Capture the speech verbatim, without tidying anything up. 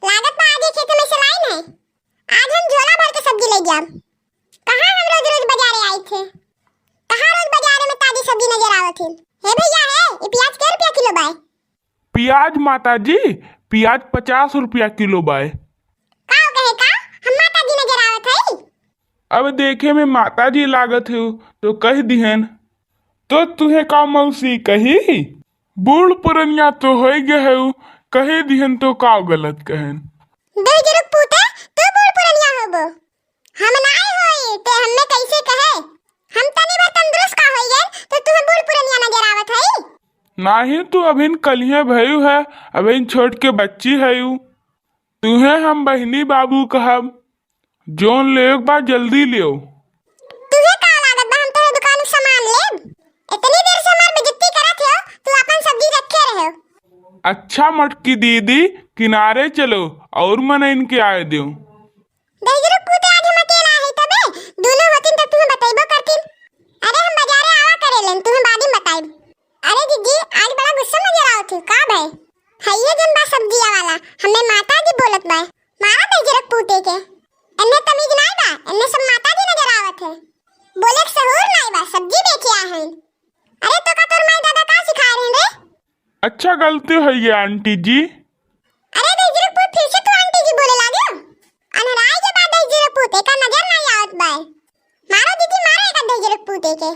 लागत बा आज ही खेते में से लाइन है। आज हम झोला भर के सब्जी ले जाब। कहाँ हम रोज रोज बाजारे आइत है? कहाँ रोज बाजारे में ताजी सब्जी नजर आवत है? हे भैया, हे, ई प्याज कै रुपया किलो बाय? प्याज माता जी, प्याज पचास रुपया किलो बाय। का हो कहे का? हम माता जी नजर आवत है? अब देखे में माता जी लागत हो तो कह दिहन। तो तुहे का मौसी कही? बूढ़ पुरनिया तो होई गए हो, कह दिहन तो का गलत कहन? दहिजरक पूते, तू बूढ़ पुरनिया होबो? हम नाई होई, ते हमें कैसे कहे? हम तनी भर तंदुरुस्त का होई गए, तो तुहे बूढ़ पुरनिया नजर आवत है? नाही, तू अभिन कलिया भयू है, अभिन छोट के बच्ची है यू। तुहे हम बहिनी बाबू कहब, जोन लेवे के बा जल्दी लियो। तुहे का लागत बा हम तोहरे दुकान से सामान लेब? इतनी देर से हमार बेइज्जती करत हो, तू अपन सब्जी रखे रहो। अच्छा मोटकी दीदी, किनारे चलो और मनइन के आए दो। दहिजरक पूते आज हम अकेला है तबे, दोनों होतिन तो तुम्हें बतैबो करतिन। अरे हम बाजारे आवा करे लेन, तुम्हें बाद में बताइब। अरे जीजी, आज बड़ा गुस्सा नजर आवत हो, का भय? हइये जन बा सब्जिया वाला, हमें माता जी बोलत बा। मारा दहिजरक पूते के। एन्ने तमीज नाई बा, एन्ने सब माता जी नजर आवत है। बोले के सहूर नाई बा, सब्जी बेचे आ हैं। अरे तो का तोर माई दादा का सिखाए रहे रे? अच्छा गलती होई गई आंटी जी। अरे दहिजरक पूत, फिर से तू आंटी जी बोले लागे? अनहराई के बाद दहिजरक पूत, एका नजर नाई आवत बा। मारो जीजी, मारो एका दहिजरक पूते के।